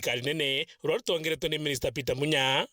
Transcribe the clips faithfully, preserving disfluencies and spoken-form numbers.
thirikari nene ruria rutongeretwe ni Minista Peter Munya.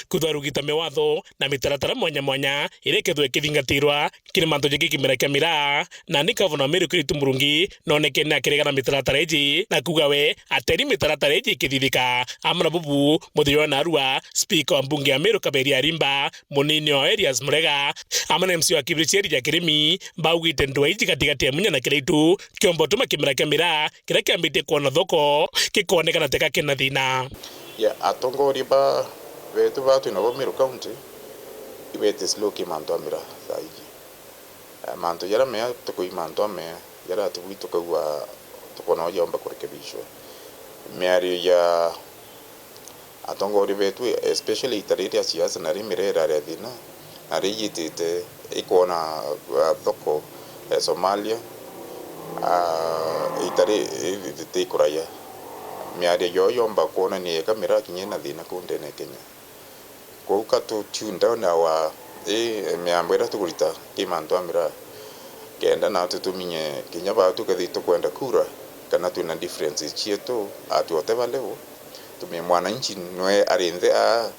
Kwithwa rugita miwatho na mitaratara mwanya mwanya iria ikethirwa ikithingatirwa kiri mantu jaingi kimera kia miraa, nandi Gavana wa Meru Kiraitu Murungi noonekene akiregana mitaratara iji na kuuga we ateri mitaratara iji ikithithika. Amwe na bubu, muthenya wa naarua, Spika wa mbunge ya Meru Kaberia Arimba, munini wa Erias Murega, amwe na M C wa Kibiricheri ja Kirimi, baugite ndwaa iji gatigati ya Munya na Kiraitu kiomba utuma kimera kia miraa kiria kiambitie kwona thoko gikoonekana teka kina thina. Ya, atongoria ba, betu ba twinabo Meru County, ibete slow ki mantu a miraa thaa iji. Eh, mantu jaria mea tukui mantu a mea, jaria tubui tukaigua tukoona uja yomba kurekebishwa. Miario ya atongoria betu, especially ita riri ria siasa, na ri miraa irari ya thina, na ri yitite ikwona, ah, thoko ya Somalia, ah, ita ri, ri, ri, ti kuraya. Miario yoo yomba kwonania eka miraa kinya ina thina kuu ndene ya Kenya. Kwou ka tu tune down our, i, miambo iria tukurita ki mantu a miraa, kenda natwi tuminye kinya baa tukethirwa tukwenda kura, kana twina differences cietu at whatever level, tumenye mwananchi nwe ari nthi aa,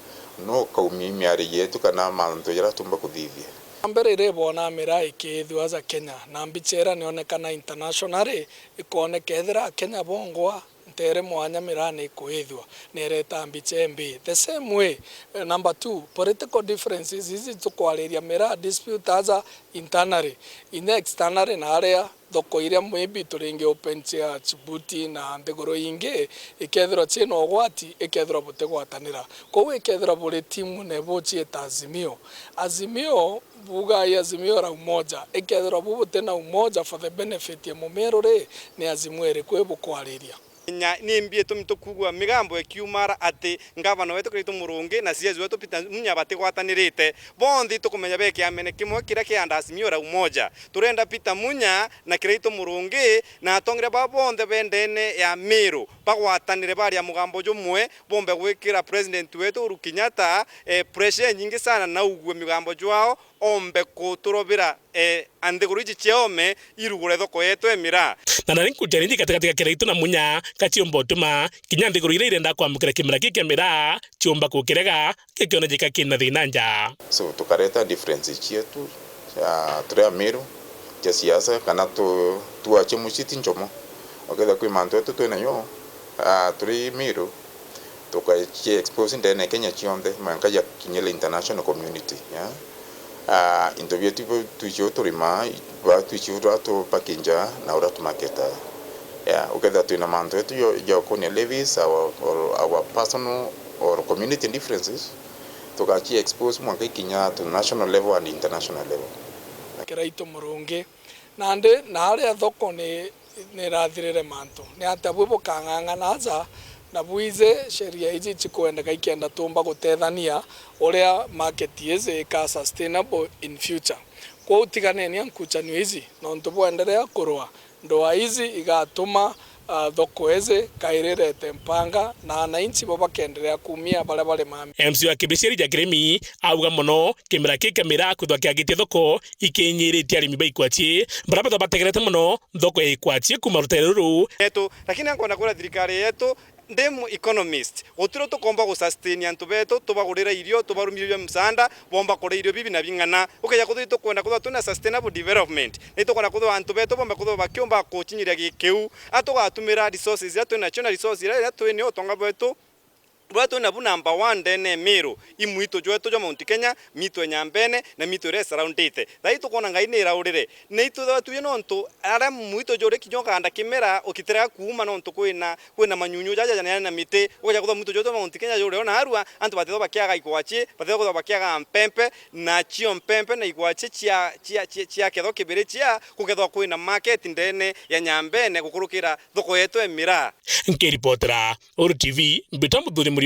nu ukaumia miario yetu kana mantu jaria tumba kuthithia. Mbere iri boona miraa ikiithua aja Kenya, na mbicha iria nionekana internationally, ikooneka ethira Akenya bongwa ntere mwanya miraa ni ikuithua, ni ireta mbicha imbi. The same way, eh, number two, political differences iji tukwariria miraa dispute aja internally, inya externally na aria thoko iria maybe turingi open cia Djibouti na nthiguru ingi, ikethirwa ciina ugwati, ikethirwa butigwatanira. Kwou ikethirwa buri timu na ibuciita Azimio. Azimio, bugai Azimio la umoja. Ikethirwa bu butina umoja for the benefit ya Mumiru ri, ni Azimio iriku ibukwariria? Nya, ni mbi itumi tukugua migambo ikiumara ati ngavana wetu Kiraitu Murungi na C S wetu Peter Munya batigwatanirite. Bonthe tukumenya be kiamene kimwe kiria ki under Azimio la Umoja. Turenda Peter Munya na Kiraitu Murungi na atongeria baa bonthe be ndene ya Meru bagwatanire baria mugambo jumwe, bombe gwikira president wetu Uhuru Kenyatta, eh, pressure nyingi sana na ugue migambo jwao, ombe kuturobira, eh, a nthiguru iji cia ome irugure thoko yetu e miraa. Na nari nkuchallenge gatigati ga Kiraitu na Munya, gachiumba utuma kinya nthiguru iria irenda kwamukira kimera kii kia miraa chiumba gukirega, gikionejeka kina thina nja. So, tukareta differences cietu, ah, turi Ameru, cia siasa, kana tu, tuachie mucii ti nchomo. Ukethira kwi mantu etu twinayo, ah, turi Meru, tukaci expose ndene ya Kenya cionthe, mwanka yakinyire international community, yeah? Ah, into bietu ibo twichi uturima, ba twichi uria tupakinja na uria tumaketa. Yeah, ukethira twina mantu etu jo, ja ukunia levies, our, or our personal or community differences, tugachi expose mwanka ikinya to national level and international level. Kiraitu Murungi. Nandi na aria thoko ni, ni irathirire mantu, ni atia bwi bukang'ang'ana aja na bwije sheria iji chikwendeka ikenda tumba gutethania uria market iji ika sustainable in future? Kwou tiganeni a nkuchanio iji, nontu bwenderea kurua ndwaa iji igatuma, ah, thoko iji kairi irete mpanga, na ananchi bo bakenderea kumia baria bari mami. M C wa Kibiricheri ja Kirimi auga mono kimera kii kia miraa kwithwa kiagitie thoko ikinyiritie arimi ba ikwachi, baria bethwa bategerete mono thoko ya ikwachi kuuma rutere ruru. Yetu, lakini ankwenda kwira thirikari yetu, ndi mu economist, gutiro tukomba gusustain antu betu, tubagurira irio, tubarumiria msaada, bomba kuria irio bibi na bing'ana. Ukeja kuthwa itukwenda kuthwa twina sustainable development, na itukwenda kuthwa antu betu bomba kuthwa bakiumba kuchinyiria gikiu, a tugatumira resources iria twinacio na resources iria, iria twinio utonga bwetu, buria twinabu number one ndene Miru, i mwitu jwetu jwa Mount Kenya, mitu ya Nyambene, na mitu iria isurroundite. Thai tukwona Ngai ni iraurire. Ni itwithagwa tuuge nontu aria mwitu juri kinya ukanda kimera, ukitirega kuuma nontu kwina, kwina manyunyu jaja janene na miti. Ukeja kuthwa mwitu jwetu jwa Mount Kenya juri o narua, antu batithagwa bakiaga ikwachi, batithagwa kuthwa bakiaga mpempe, na cio mpempe na ikwachi cia, cia, cia, cia kethwa kibiri cia, gukethwa kwina market ndene ya Nyambene gukurukira thoko yetu ya miraa. Nkiripotera Uru T V, mbita Muthuri Muriuki.